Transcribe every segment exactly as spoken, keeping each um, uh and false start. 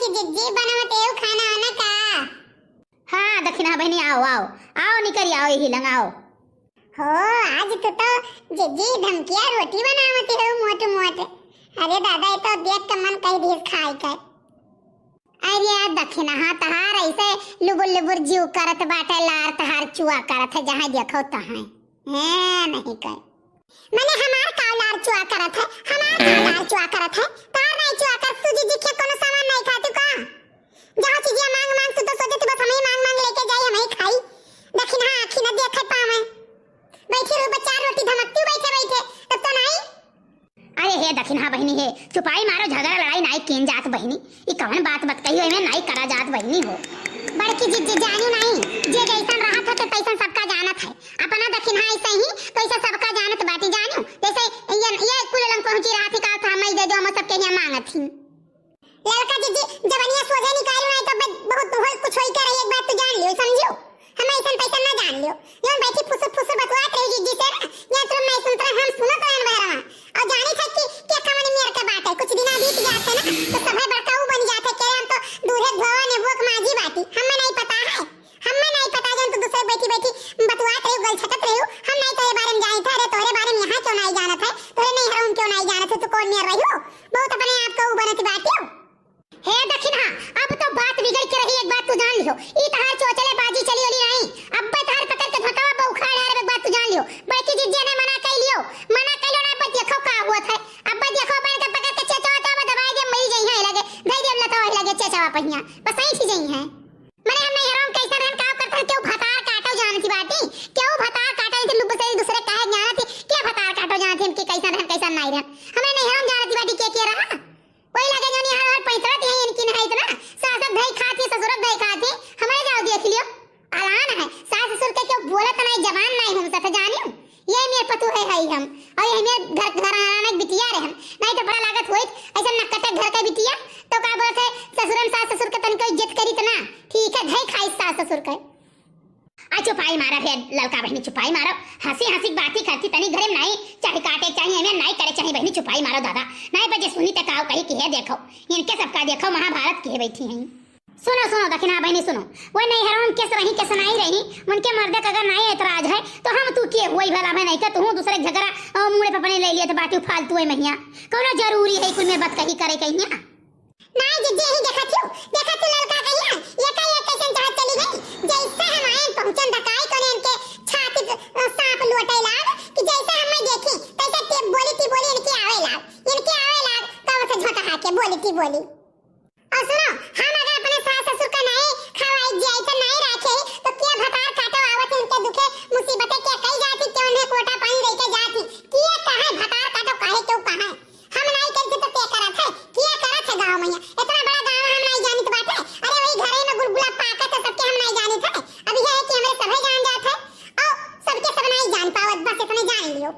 जिज्जी, बनवत एहू खाना वाना का? हाँ दखिनहा बहिनी, आओ आओ, आओ निकरी आओ, यही लंग आओ। हो, आज तू तो जिज्जी धमकिया रोटी बनावत हो मोट मोट। अरे दादा, ये तो देख के मन कह दिस खाए के। अरे दखिनहा, तहार ऐसे लुबुर लुबुर जीव करत बाटे, लार तहार चुआ करत है, जहाँ देखो तहाँ। हैं, नहीं कहे। मने हमार का लार चुआ करत है, हमार का लार चुआ करत है, तार नहीं चुआ करत, तू जिज्जी के कोनो सामान नहीं खाती का? जहाँ चीजिया मांग मांग, तू तो सोचे थी बस हम ही मांग मांग लेके जाई, हम ही खाई। दखिनहा आँखी न देखे पावे। बैठी रहू बस, चार रोटी धमकती बैठे बैठे, तब तो नहीं। अरे हे दखिनहा बहिनी हे, चुपाई मारो, झगड़ा लड़ाई नाई कीन जात बहिनी। ई कवन बात बतकही हो, एमे नाई करा जात बहिनी हो। बड़की जिज्जी, जानू नाई, जे जैसन रहत है तो तैसन सबका जानत है। अपना दखिनहा ऐसे ही तो ऐसे सबका जानत बाटी, जानू। जैसे ये, ये कुल लंग पहुंची रहत ही, का था, मैं दे दो, हम सबके यहाँ मांगत ही। ललका जिज्जी, जबनिया सोझे निकालू नाई तो बे-, बहुत होई, कुछ होई के रही, एक बात तू जान लियो, समझियो। हम ऐसन तैसन ना जान लियो। जौन बैठी फुसुर फुसुर बतुआत रही जिज्जी से ना, या तुम नहीं सुनत रहे, हम सुनत रहन बहरवा। और जानी था कि के कवन मेर के बात है, कुछ दिना बीत जात है ना, तो सभे बड़का ऊ बन जात है, के हम तो दूधे धोवा नेबुआ के माझी बाटी, हमें नहीं पता है, हमें नहीं पता, जौन तू दूसरे बैठी बैठी बतुआत रही, गल छटत रही, हम नहीं तोरे बारे में जानी था। अरे तोरे बारे में यहाँ क्यों नहीं जानत है, तोरे नहीं हरौन क्यों नहीं जानत है, तू कौन मेर रही हो, बहुत अपने आप को ऊ बनत बाटी हो। हे दखिनहा, अब तो बात बिगड़ के रही, एक बात तू जान लियो। ई तहार चोचले बाजी चली वाली नहीं। अब तहार पकड़ के झोंकावा बा उखाड़ डारब, एक बात तू जान लियो। बड़की जिज्जी ने मना कई लियो, मना कई लियो ना, अब देखो का हुआ था। अब देखो बहन के पकड़ के चेचवा तो अब दबाई दे, मरी जाई है लगे, धई दे लता वही लगे चेचवा पहिया, बस ऐंठी जाई है। मने हम नहीं हरौन कैसन रहन, का करत रहन, केहू भतार काटो जानत ही बाटी, केहू भतार काटो इनके लुब्ब से दूसरे काहे जानत ही, के भतार काटो जानत ही, इनके कैसन रहन, कैसन नहीं रहन। हमें नहीं हरौन जानत ही बाटी, के के रहा। वही लगे जौन यहाँ हर पैतरत है, इनकी नहीं इतना। सासक धई खाती, ससुरक धई खाती, हमारे जाओ देख लियो। अलान है, सास ससुर के क्यों बोलत नहीं, जबान नहीं हम सत जानियो। ये मेरे पतु है, है हम। और ये मेरे घर, घर आना बिटिया रहे हम। नहीं तो बड़ा लागत होइत, ऐसा नक्कटे घर का बिटिया। तो का बोलत है, ससुर में सास ससुर के तनिको इज्जत करी तो ना। ठीक है, धई खाई सास ससुर के। आ चुपाई मारा हे ललका बहिनी, चुपाई मारा। हँसी हँसी बाती करती तनी घरे में नाई चढ़ काटे चाहिए, हमें नाई करे चाहिए बहिनी, चुपाई मारो दादा। नाई बजे सुनी त काव कही कि हे देखो, इनके सबका देखो महाभारत किहे बैठी हैं। सुनो सुनो दखिनहा बहिनी सुनो, वो नहीं हर उनके से रही, के सुनाई रही, उनके मर्दे का अगर नाई एतराज है तो हम तू के हुई भला में नहीं का तू दूसरे झगड़ा और मुड़े पे अपने ले लिए तो बाटी फालतू है महिया। कौनो जरूरी है कुल में बात कही करे कहिया? नाई जिज्जी, यही देखत हूँ, देखत हूँ ललका कहिया, ये का ये कैसन चाहत चली गई? जैसे हम आयन पहुँचन धकाई कने इनके छाती पे, अ, सांप लोटे लाग, कि जैसे हमें देखी, तैसे ते बोली ती बोली इनके आवे लाग, इनके आवे लाग, तब से झोंटा हाके बोली ती बोली। और सुनो, हम अगर अपने सास ससुर का नाई खवाई जाई तो नाई राखे, तो के भतार काटो आवत इनके दुखे मुसीबते के कई जाती, के उन्हें कोटा पानी लेके जाती, के कहे भतार काटो काहे क्यों कहे? हम नाई करत तो के करत है? किया करत है गाँव में? इतना बड़ा गाँव हम नाई जानित बाटे। अरे वही घरे में गुलगुला पाकत है सबके हम नाई जानित है। अब यह है कि हमरे सभे जान जात है और सबके सब नाई जान पावत, बस इतने जान लियो।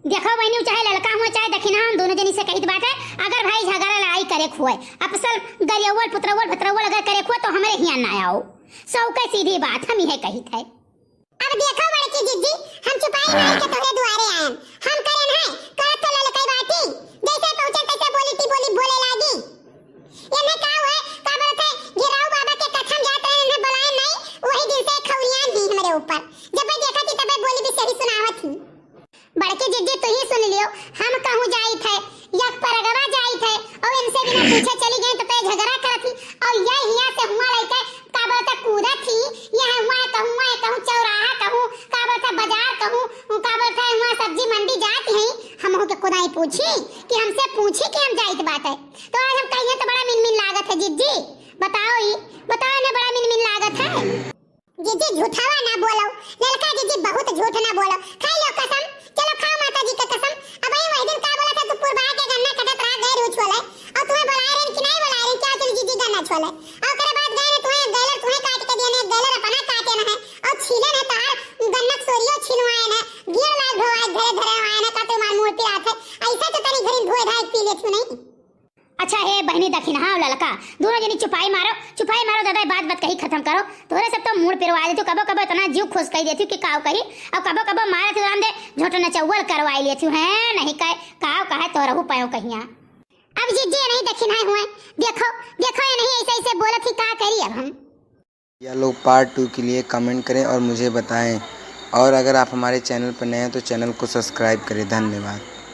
देखो बहनी, चाहे ललका हुए चाहे दखिनहा, हम दोनों जनी से कहित बाटे, अगर भाई झगड़ा लड़ाई करे खुए, असल गरियवल पुतरवल भतरवल अगर करे खुए तो हमरे हियाँ ना आओ। सौ के सीधी बात हम यह कहित है। अब देखो बड़की जिज्जी, हम चुपाई मारी के तोहरे दुआरे आयन। हम करेन है, करत तो ललकई बाटी। जैसे पहुँचन तैसे बोली ती बोली बोले लागी। एने का हुए, का बोलत है, घेराऊ बाबा के कथा में जात रहे, इन्हें बुलाए नहीं, वही दिन से खौरियान ही हमरे ऊपर। जब मैं देखा थी तबे बोली भी सही सुनावत ही। बड़की जिज्जी तू ही सुन लियो, हम कहूँ जाइत है, या परगवा जाइत है, और इनसे बिना पूछे चली गई तो ते झगड़ा करत ही, और ये हिया से हुआ लेके का बोलते कूदत ही, ये हुआ कहूँ, वहाँ कहूँ, चौराहा कहूँ, का बोलते बाजार कहूँ, का बोलते हुआ सब्जी मंडी जात ही, हम के खुदाई पूछी कि हमसे पूछी कि हम जाइत बाटे। तो आज हम कहिए तो बड़ा मिन मिन लागत है जिज्जी, बताओ ई, बताओ इन्हें बड़ा मिन मिन लागत है। जिज्जी झूठावा ना बोलो, ललका जिज्जी बहुत झूठ ना बोलो। खाई लो कसम, चलो खाओ माता जी का कसम। अब वही वही दिन का बोला था तू पुरबा के गन्ना कटत रहा गए रूछ वाले, और तुम्हें बुलाए रहे कि नहीं बुलाए रहे, क्या चली जिज्जी गन्ना छोले? और ओकरे बाद गए ने तुम्हें गैलर तुम्हें काट के दिए ने, गैलर अपना काटे न है, और छीले ने तार गन्ना सोरियो छिलवाए ने, गिर लाग ढोवाए धरे धरे आए ने, का तुम्हार मूड़ पिरात है, ऐसा तो तनी घरिन धोए धाए पी लेती नहीं। अच्छा हे बहनी दखिनहा, हाँ ललका, दोनों जनी चुपाई मारो, चुपाई मारो दादा, बात बात कही खत्म करो। तोहरे सब तो मूड़ पिरवा देती, कबो कबो इतना जीव खुश कही देती कि काव करी, और कबो कबो मारे थे राम दे झोटो नचौवल करवाई लेती हैं, नहीं कहे काव कहे तो रहू पायो कहिया। अब ये जे नहीं देखिन है हुए, देखो, देखो ये नहीं ऐसे ऐसे बोलत ही, का करी अब हम। या लोग पार्ट टू के लिए कमेंट करें और मुझे बताएं। और अगर आप हमारे चैनल पर नए हैं तो चैनल को सब्सक्राइब करें। धन्यवाद।